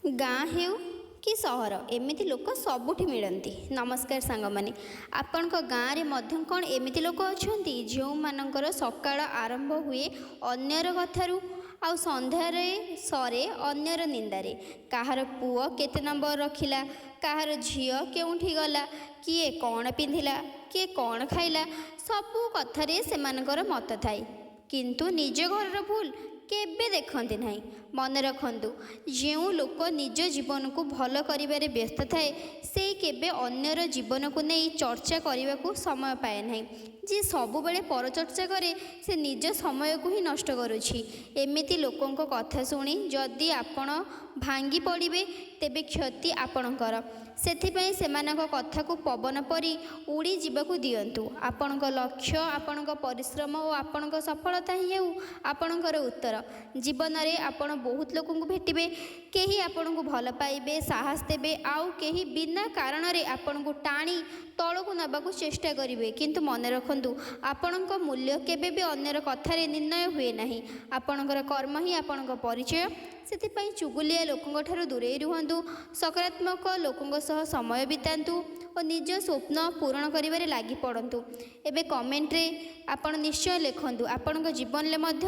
ଗାଁ ହେଉ କି ସହର, ଏମିତି ଲୋକ ସବୁଠି ମିଳନ୍ତି। ନମସ୍କାର ସାଙ୍ଗମାନେ, ଆପଣଙ୍କ ଗାଁରେ ମଧ୍ୟ କ'ଣ ଏମିତି ଲୋକ ଅଛନ୍ତି ଯେଉଁମାନଙ୍କର ସକାଳ ଆରମ୍ଭ ହୁଏ ଅନ୍ୟର କଥାରୁ ଆଉ ସନ୍ଧ୍ୟାରେ ସରେ ଅନ୍ୟର ନିନ୍ଦାରେ? କାହାର ପୁଅ କେତେ ନମ୍ବର ରଖିଲା, କାହାର ଝିଅ କେଉଁଠି ଗଲା, କିଏ କ'ଣ ପିନ୍ଧିଲା, କିଏ କ'ଣ ଖାଇଲା, ସବୁ କଥାରେ ସେମାନଙ୍କର ମତ ଥାଏ, କିନ୍ତୁ ନିଜ ଘରର ଭୁଲ କେବେ ଦେଖନ୍ତି ନାହିଁ। ମନେ ରଖନ୍ତୁ, ଯେଉଁ ଲୋକ ନିଜ ଜୀବନକୁ ଭଲ କରିବାରେ ବ୍ୟସ୍ତ ଥାଏ, ସେ କେବେ ଅନ୍ୟର ଜୀବନକୁ ନେଇ ଚର୍ଚ୍ଚା କରିବାକୁ ସମୟ ପାଏ ନାହିଁ। ଯିଏ ସବୁବେଳେ ପରଚର୍ଚ୍ଚା କରେ, ସେ ନିଜ ସମୟକୁ ହିଁ ନଷ୍ଟ କରୁଛି। ଏମିତି ଲୋକଙ୍କ କଥା ଶୁଣି ଯଦି ଆପଣ ଭାଙ୍ଗି ପଡ଼ିବେ, ତେବେ କ୍ଷତି ଆପଣଙ୍କର। ସେଥିପାଇଁ ସେମାନଙ୍କ କଥାକୁ ପବନ ପରି ଉଡ଼ିଯିବାକୁ ଦିଅନ୍ତୁ। ଆପଣଙ୍କ ଲକ୍ଷ୍ୟ, ଆପଣଙ୍କ ପରିଶ୍ରମ ଓ ଆପଣଙ୍କ ସଫଳତା ହିଁ ହେଉ ଆପଣଙ୍କର ଉତ୍ତର। ଜୀବନରେ ଆପଣ ବହୁତ ଲୋକଙ୍କୁ ଭେଟିବେ। କେହି ଆପଣଙ୍କୁ ଭଲ ପାଇବେ, ସାହସ ଦେବେ, ଆଉ କେହି ବିନା କାରଣରେ ଆପଣଙ୍କୁ ଟାଣି ତଳକୁ ନେବାକୁ ଚେଷ୍ଟା କରିବେ। କିନ୍ତୁ ମନେ ରଖନ୍ତୁ, ଆପଣଙ୍କ ମୂଲ୍ୟ କେବେ ବି ଅନ୍ୟର କଥାରେ ନିର୍ଣ୍ଣୟ ହୁଏ ନାହିଁ। ଆପଣଙ୍କର କର୍ମ ହିଁ ଆପଣଙ୍କ ପରିଚୟ। ସେଥିପାଇଁ ଚୁଗୁଲିଆ ଲୋକଙ୍କ ଠାରୁ ଦୂରେଇ ରୁହନ୍ତୁ, ସକାରାତ୍ମକ ଲୋକଙ୍କ ସହ ସମୟ ବିତାନ୍ତୁ ଓ ନିଜ ସ୍ୱପ୍ନ ପୂରଣ କରିବାରେ ଲାଗି ପଡ଼ନ୍ତୁ। ଏବେ କମେଣ୍ଟରେ ଆପଣ ନିଶ୍ଚୟ ଲେଖନ୍ତୁ, ଆପଣଙ୍କ ଜୀବନରେ ମଧ୍ୟ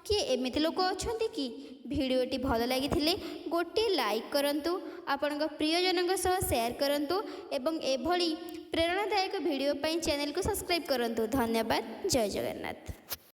କିଏ ଏମିତି ଲୋକ ଅଛନ୍ତି କି? ଭିଡ଼ିଓଟି ଭଲ ଲାଗିଥିଲେ ଗୋଟିଏ ଲାଇକ୍ କରନ୍ତୁ, ଆପଣଙ୍କ ପ୍ରିୟଜନଙ୍କ ସହ ସେୟାର କରନ୍ତୁ ଏବଂ ଏଭଳି ପ୍ରେରଣାଦାୟକ ଭିଡ଼ିଓ ପାଇଁ ଚ୍ୟାନେଲକୁ ସବସ୍କ୍ରାଇବ୍ କରନ୍ତୁ। ଧନ୍ୟବାଦ, ଜୟ ଜଗନ୍ନାଥ।